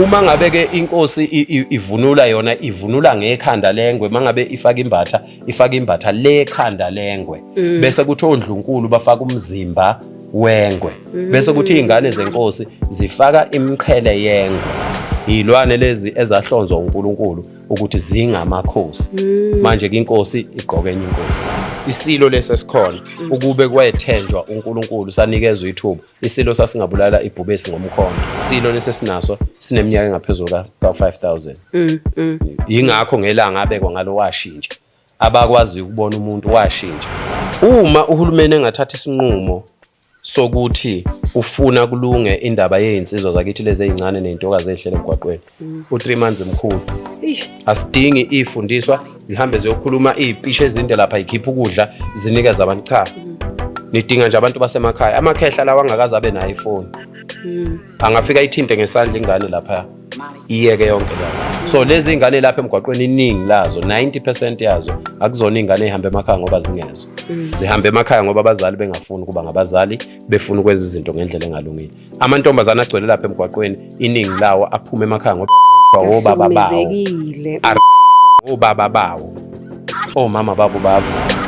Uma ngabe ke inkosi ivunula, yona ivunula ngekhanda lengwe. Mangabe ifaka imbatha, ifaka imbatha lekhanda lengwe. Bese kuthi ondlunkulu bafaka umzimba wengwe. Bese kuthi izingane zenkosi zifaka imiqhele yengwe. Yilwane lezi ezahlonzwa uNkulunkulu ukuthi zingamakhosi. Manje ke inkosi igqoke enye inkosi. Isilo lesi esikhona, ukube kwethenjwa uNkulunkulu, sanikezwa ithuba, isilo sasingabulala ibhubesi ngomkhondo. Isilo lesi esinaso sineminyaka engaphezulu ka-5000. Yingakho ngelanga abekwa ngalo washintsha. Abakwazi ukubona umuntu washintsha. Uma uhulumeni engathatha isinqumo sokuthi ufuna kulunge indaba yezinsizwa zakithi lezi ezincane nezintokazi ezihlele emgwaqweni, u-3 months mkhulu. Asidingi ifundiswa zihambe ziyokhuluma izipisho ezinde lapha, ikhipha ukudla, zinikeza abantu. Cha, nidinga nje abantu basemakhaya, amakhehla lawa angakaze abe nayo ifoni, angafika ithinte ngesandla ingane lapha, iyeke yonke leyo. So lezi ingane lapha emgwaqweni, iningi lazo, 90% yazo, akuzona ingane ey'hamba emakhaya ngoba zingezwa. Zihamba emakhaya ngoba abazali bengafuni ukuba ngabazali, befuna ukwenza izinto ngendlela engalungile. Amantombazane agcwele lapha emgwaqweni, iningi lawo aphuma emakhaya ngoba obaba bawo Ahlukumezekile. Obaba bawo, omama babo bayavuma.